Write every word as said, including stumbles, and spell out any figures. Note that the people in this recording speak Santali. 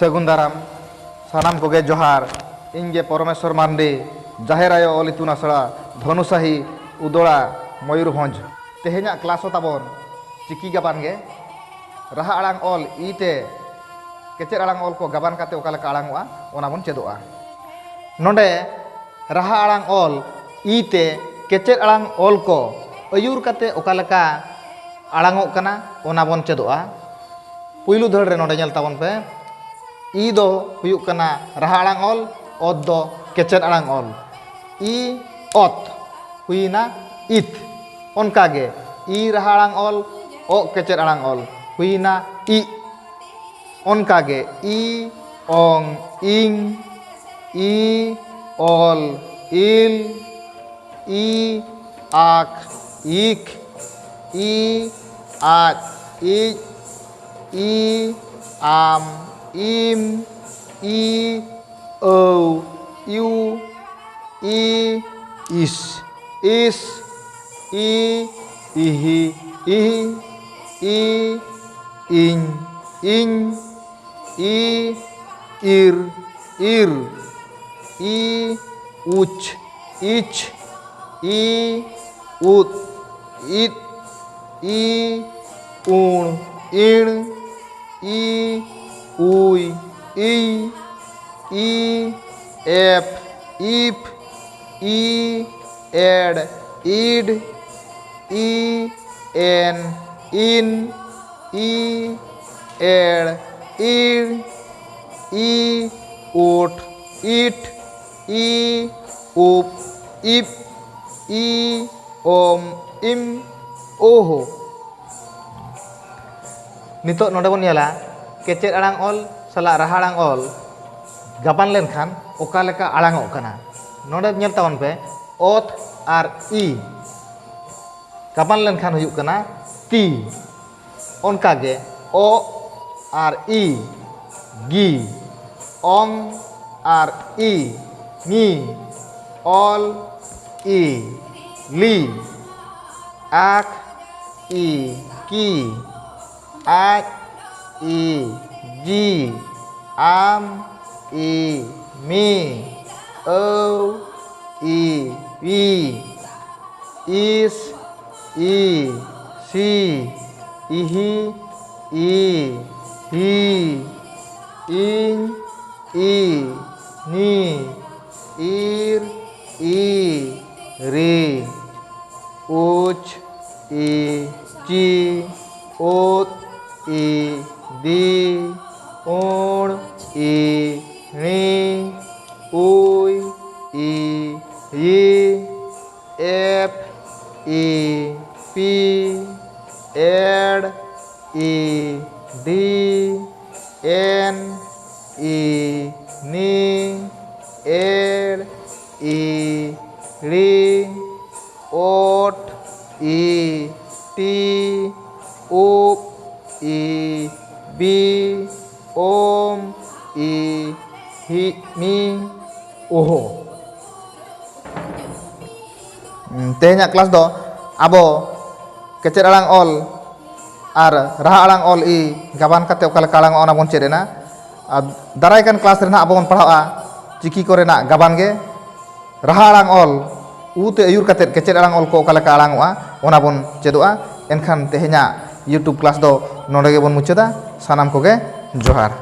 ᱥᱟᱹᱜᱩᱱ ᱫᱟᱨᱟᱢ᱾ ᱥᱟᱱᱟᱢ ᱠᱚᱜᱮ ᱡᱚᱦᱟᱨ᱾ ᱤᱧ ᱜᱮ ᱯᱚᱨᱚᱢᱮᱥᱣᱚᱨ ᱢᱟᱱᱰᱤ, ᱡᱟᱦᱮᱨ ᱟᱭᱳ ᱚᱞ ᱤᱛᱩᱱ ᱟᱥᱲᱟ, ᱫᱷᱚᱱᱩᱥᱟᱦᱤ, ᱩᱫᱚᱲᱟ, ᱢᱚᱭᱩᱨᱵᱷᱚᱸᱡᱽ᱾ ᱛᱮᱦᱮᱧᱟᱜ ᱠᱞᱟᱥ ᱦᱚᱸ ᱛᱟᱵᱚᱱ ᱪᱤᱠᱤ ᱜᱟᱵᱟᱱ ᱜᱮ᱾ ᱨᱟᱦᱟ ᱟᱲᱟᱝ ᱚᱞ ᱤ ᱛᱮ ᱠᱮᱪᱮᱫ ᱟᱲᱟᱝ ᱚᱞ ᱠᱚ ᱜᱟᱵᱟᱱ ᱠᱟᱛᱮ ᱚᱠᱟ ᱞᱮᱠᱟ ᱟᱲᱟᱝᱚᱜᱼᱟ, ᱚᱱᱟ ᱵᱚᱱ ᱪᱮᱫᱚᱜᱼᱟ᱾ ᱱᱚᱰᱮ ᱨᱟᱦᱟ ᱟᱲᱟᱝ ᱚᱞ ᱤ ᱛᱮ ᱠᱮᱪᱮᱫ ᱟᱲᱟᱝ ᱚᱞ ᱠᱚ ᱟᱹᱭᱩᱨ ᱠᱟᱛᱮ ᱚᱠᱟ ᱞᱮᱠᱟ ᱟᱲᱟᱝᱚᱜ ᱠᱟᱱᱟ, ᱚᱱᱟ ᱵᱚᱱ ᱪᱮᱫᱚᱜᱼᱟ᱾ ᱯᱩᱭᱞᱩ ᱫᱷᱟᱹᱲ ᱨᱮ ᱱᱚᱰᱮ ᱧᱮᱞ ᱛᱟᱵᱚᱱ ᱯᱮ, ᱤ ᱫᱚ ᱦᱩᱭᱩᱜ ᱠᱟᱱᱟ ᱨᱟᱦᱟ ᱟᱲᱟᱝ ᱚᱞ, ᱚᱛ ᱫᱚ ᱠᱮᱪᱮᱫ ᱟᱲᱟᱝ ᱚᱞ᱾ ᱤ ᱚᱛ ᱦᱩᱭᱱᱟ ᱤᱛ᱾ ᱚᱱᱠᱟᱜᱮ ᱤ ᱨᱟᱦᱟ ᱟᱲᱟᱝ ᱚᱞ, ᱚᱜ ᱠᱮᱪᱮᱫ ᱟᱲᱟᱝ ᱚᱞ ᱦᱩᱭᱱᱟ ᱤᱜ᱾ ᱚᱱᱠᱟᱜᱮ ᱤ ᱚᱝ ᱤᱝ, ᱤ ᱚᱞ ᱤᱞ, ᱤ ᱟᱠ ᱤᱠ, ᱤ ᱟᱡ ᱤᱡ, ᱤ ᱟᱢ ᱤᱢ, ᱤ ᱟᱹᱣ ᱤᱣ, ᱤ ᱤᱥ ᱤᱥ, ᱤ ᱤᱦᱤ ᱤᱦᱤ, ᱤ ᱤᱧ ᱤᱧ, ᱤ ᱤᱨ ᱤᱨ, ᱤ ᱩᱪ ᱤᱪ, ᱤ ᱩᱫ ᱤᱫ, ᱤ ᱩᱬ ᱤᱬ, ᱤ ᱩᱭ ᱤᱭ, ᱤ ᱮᱯ ᱤᱯ, ᱤ ᱮᱲ ᱤᱰ, ᱤ ᱮᱱ ᱤᱱ, ᱤ ᱮᱲ ᱤᱲ, ᱤ ᱩᱴ ᱤᱴ, ᱤ ᱩᱯ ᱤᱯ, ᱤ ᱚᱢ ᱤᱢ, ᱳᱦᱳ᱾ ᱱᱤᱛᱚᱜ ᱱᱚᱰᱮ ᱵᱚᱱ ᱧᱮᱞᱟ, ᱠᱮᱪᱮᱫ ᱟᱲᱟᱝ ᱚᱞ ᱥᱟᱞᱟᱜ ᱨᱟᱦᱟ ᱟᱲᱟᱝ ᱚᱞ ᱜᱟᱵᱟᱱ ᱞᱮᱱᱠᱷᱟᱱ ᱚᱠᱟ ᱞᱮᱠᱟ ᱟᱲᱟᱝᱚᱜ ᱠᱟᱱᱟ᱾ ᱱᱚᱰᱮ ᱧᱮᱞ ᱛᱟᱵᱚᱱ ᱯᱮ, ᱚᱛ ᱟᱨ ᱤ ᱜᱟᱵᱟᱱ ᱞᱮᱱᱠᱷᱟᱱ ᱦᱩᱭᱩᱜ ᱠᱟᱱᱟ ᱛᱤ᱾ ᱚᱱᱠᱟᱜᱮ ᱚᱜ ᱟᱨ ᱤ, ᱜᱤ᱾ ᱚᱝ ᱟᱨ ᱤ, ᱝᱤ᱾ ᱚᱞ ᱤ, ᱞᱤ᱾ ᱟᱠ ᱤ, ᱠᱤ᱾ ᱟᱡ ᱤ, ᱡᱤ᱾ ᱟᱢ, ᱤ, ᱢᱤ, ᱟᱹᱣ, ᱤ, ᱣᱤ, ᱤᱥ, ᱤ, ᱥᱤ, ᱤᱦᱤ, ᱤ, ᱦᱤ, ᱤᱧ, ᱤ, ᱧᱤ, ᱤᱨ, ᱤ, ᱨᱤ, ᱩᱪ, ᱤ, ᱪᱤ, ᱩᱫ, ᱤ, ᱫᱤ, ᱩᱬ, ᱤ, ᱬᱤ, ᱩᱭ, ᱤ, ᱭᱤ, ᱮᱯ, ᱤ, ᱯᱤ, ᱮᱲ, ᱤ, ᱰᱤ, ᱮᱱ, ᱤ, ᱱᱤ, ᱮᱲ, ᱤ, ᱲᱤ, ᱳᱴ, ᱤ, ᱴᱤ, ᱩᱯ, ᱤ, ᱵᱤ, ᱳᱢ, ᱤ, ᱦᱤ, ᱢᱤ, ᱳᱦᱳ᱾ ᱛᱮᱦᱮᱧᱟᱜ ᱠᱞᱟᱥ ᱫᱚ ᱟᱵᱚ ᱠᱮᱪᱮᱫ ᱟᱲᱟᱝ ᱚᱞ ᱟᱨ ᱨᱟᱦᱟ ᱟᱲᱟᱝ ᱚᱞ ᱤ ᱜᱟᱵᱟᱱ ᱠᱟᱛᱮ ᱚᱠᱟ ᱞᱮᱠᱟ ᱟᱲᱟᱝᱚᱜᱼᱟ, ᱚᱱᱟ ᱵᱚᱱ ᱪᱮᱫ ᱮᱱᱟ᱾ ᱟᱨ ᱫᱟᱨᱟᱭ ᱠᱟᱱ ᱠᱞᱟᱥ ᱨᱮ ᱱᱟᱦᱟᱜ ᱟᱵᱚ ᱵᱚᱱ ᱯᱟᱲᱦᱟᱜᱼᱟ ᱪᱤᱠᱤ ᱠᱚᱨᱮᱱᱟᱜ ᱜᱟᱵᱟᱱ ᱜᱮ᱾ ᱨᱟᱦᱟ ᱟᱲᱟᱝ ᱚᱞ ᱩ ᱛᱮ ᱟᱹᱭᱩᱨ ᱠᱟᱛᱮ ᱠᱮᱪᱮᱫ ᱟᱲᱟᱝ ᱚᱞ ᱠᱚ ᱚᱠᱟ ᱞᱮᱠᱟ ᱟᱲᱟᱝᱚᱜᱼᱟ, ᱚᱱᱟ ᱵᱚᱱ ᱪᱮᱫᱚᱜᱼᱟ᱾ ᱮᱱᱠᱷᱟᱱ ᱛᱮᱦᱮᱧᱟᱜ YouTube ᱠᱞᱟᱥ ᱫᱚ ᱱᱚᱰᱮ ᱜᱮᱵᱚᱱ ᱢᱩᱪᱟᱹᱫᱟ᱾ ᱥᱟᱱᱟᱢ ᱠᱚᱜᱮ ᱡᱚᱦᱟᱨ᱾